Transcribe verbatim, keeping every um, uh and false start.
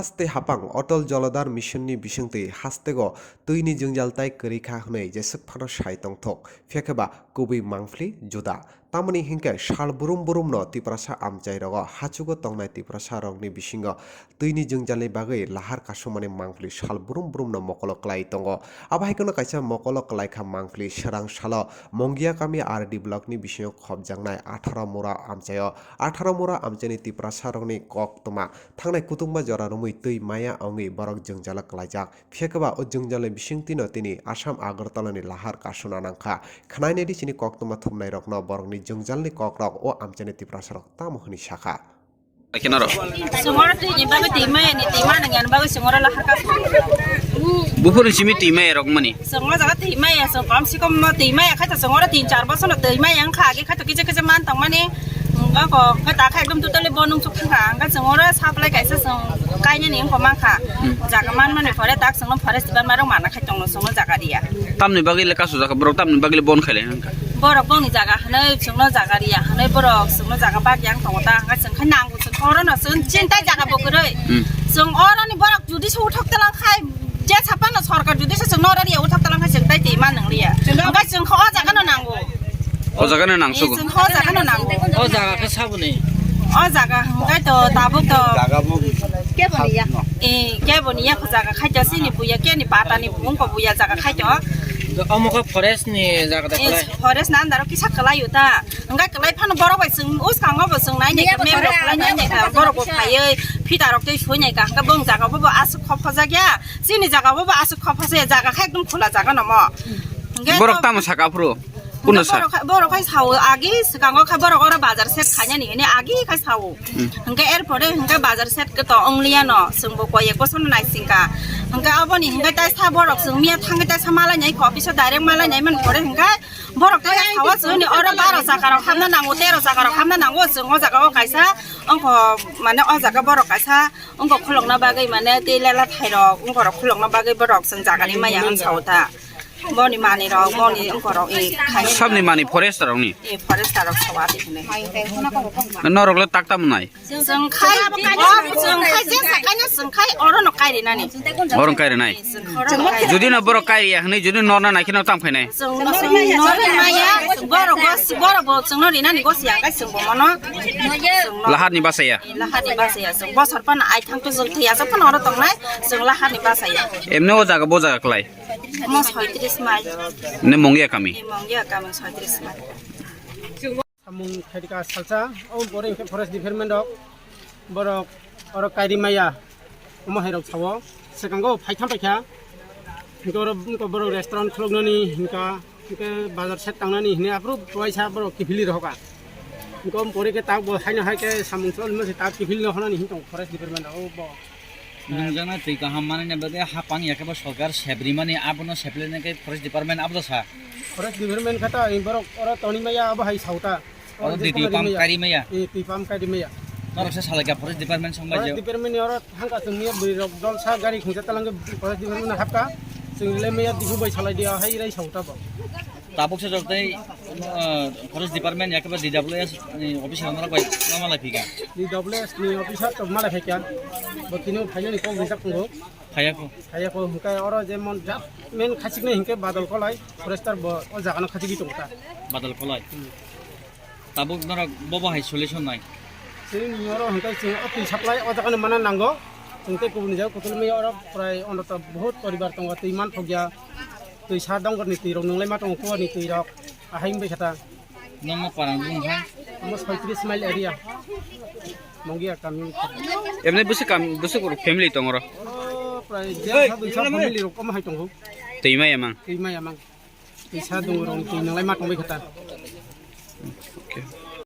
Haste hapang Atal Jalodhar Mission ni bisingtwi hastego twini jwngjal tai kwrwi kha hwnwi jeswk phano sai tongthok, phiya khe ba kubui mangpili juda. Tamoni hinkhe sal brum brumno Tiprasa amchai rogo hachugo tongnai Tiprasa rokni bisingo twini jwngjalni bagwi lahar kasumani mangpili sal brum brumno mokolo klai tongo. Abo hai kheno kaisa mokolo klai kha mangpili swrang salo Mongia kami R D block ni bisingo khopjaknai atharo mura amchaio. Atharo mura amchaini Tiprasa rokni koktwma thangnai kutungma jora romwi twi maya wngwi borok jwngjalo klaijak. Phiya khe ba o jwngjalni bisingtwino tini Assam Agartala ni lahar kasuna nangkha. Khwnainai di chini koktwma thumnairokno, borokni jwngjalni kokrok o amchaini Tiprasarok tamo hwnwi sakha. Kenaro? Songora twi ni bagwi twi maya ni twi mana ngan bagwi songora lahar ka. Buphuru simi twi maya rok mani. Songora jaga twi maya, song kom si kom ma twi maya khaita songora tin char bosor no twi maya wngkha, age khaita kisa kisa man tong mani. Wngkha ko, wngkha ta kha ekdom totally bo nung suk thangkha. Wngkha songora supply kaisa song kainani wngkha mankha. Hmm. Jaga man mani pore tak songno forest department rok mana khai tongno songno jaga riya. Tamni bagwi le kasu jaga borok tamni bagwi le bon khaile wngkha. Borok bongni jaga hwnwi songno jaga riya hwnwi borok songno jaga bak yang tongo ta wngkha song khai nango. Oro no chwng chintai jaga bo kwrwi. Hmm. Chwng oro ni borok judi se uthok talang khai, je sapano sorkar judi se chwng oro ria uthok talang khai chwng tai twi ma nang lia. Hwnkhe chwng kho o jaga no nango. O jaga no nang sugo. Chwng kho o jaga no nango. O jaga khe saboni. O jaga hwnkhe to tabuk to. Jaga bo. Kebo ni ya. Eh, kebo ni ya kho jaga khai to sini buya ke ni pata ni bung ko buya jaga khai to. Omo khe forest ni jaga da khlai. Forest na andaro kisa kwlai uta. Hwnkhe kwlai phano borok bai chwng uskango bo chwng nai nai kha, mem rok kwlai nai nai kha, borok bo phaiwi phita rok twi sui nai kha, hwnkhe bong jaga bo bo aswk khop khajak ya, chini jaga bo bo aswk khop khajak ya, jaga khe ekdom khula jaga no mo. Hwnkhe borok to tamo saka phuru? Kuno sa? Borok khai, borok khai sao agi swkango khe borok oro bazar set khainani hwnwi agi khai sao. Hmm. Hwnkhe er pore hwnkhe bazar set khe to wng liya no, chwng bo koi ek bosor no naising kha. Hwnkhe aboni hwnkhe tai sa borok chwng miya thangwi tai sa malai nai kha, office o direct malai nai man pore hwnkhe Borok tei sawa chwngni oro baro jaga rok hamna nango, tero jaga rok hamna nango, chwng o jaga o kaisa wngkho, mane o jaga borok kaisa wngkho khulokna bagwi, mane tei lela thai rok wngkho rok khulokna bagwi borok chwng jaga ni maya wng sao ta. Boni manwi rok, boni wngkho rok, e, khai. Sabni manwi forester rok ni? E, forester rok sawa tei hwnwi. Norok le tak tamo nai? Chwng khai, o chwng khai je sakaino chwng khai oro no kai rinani. Oro kai rinai. Chwng oro no kai. Jodi no borok kai riya hwnwi jodi norna nai kheno tam khainai. Chwng no, chwng no rinaya, borok bo, borok bo chwng no rinani gosi ya, kai chwng bo mono. Chwng no. Lahar ni basa ya. Lahar ni basa ya, chwng bosor pan ai thang to chwng thwi ya, chwng pan oro tongnai, chwng lahar ni basa ya. Emne o jaga bo jaga klai. Mo soitris mile. Ne Mongia kami. Mongia kami soitris mile. Samung khairika salsa, o pore hwnkhe forest department rok, borok oro kairi maya, omo hai rok sao, swkango phaitham paikha, hwnkhe oro wngkha borok restaurant khuluknani hwnkha, hwnkhe bazar set tangnani hwnwi aphuru uaisa borok kiphilwi rohorkha, hwnkhe omo pore khe tabuk bo haino hai khe samung chwlwi mase tabuk kiphilwi rohornani hwn tongo forest department rok, o bo. Nungjaknai twi kaham manwini bagwi hapang ya khe bo sorkar sep rimani, abono sep laina khe forest department abono sa. Forest department khe ta borok oro tonwi maya, abo hai sao ta. Oro twi pump kari maya. Eh, twi pump kari maya. Norok se salai kha forest department song bai. Forest department ni oro thangka chwngni bwrwi rok dol sa gari khungsa talang khe forest department hapka. Chwng le maya dibu bai salai dia hai rai sao ta bo. Tabuk se jok tei, uh, forest department ya khe ba D W S ni officer norok bai ma malai phika. D W S ni officer to malai phika. Bo tini phainani kok rijak tongo. Phaiya ko. Phaiya ko, hwnkhe oro jemon jat main khachiknai hwnkhe Badal Kolai, forester bo o jagano khachigwi tongo ta. Badal Kolai. Hmm. Tabuk norok bobo hai solution nai. Chini oro hwnkhe chwng o twi supply o jagano mana nango. Chwng tei kubuni jaga kutul maya oro prai ondoto bahut poribar tongo, twi man thokya. Twi sa dongorni twi rok nunglai ma tongo, kuarni twi rok. Ahai wngbai khe ta. Nokno parang bung kha? Omo soitris mile area. Mongia kami. Emne bwswk kam, bwswk family tong oro? Oro prai dersa duisa family rok omo hai tongo. Twi maya mang? Twi maya mang. Twi sa dong rong twi nalai ma tongbai khe ta. Okay.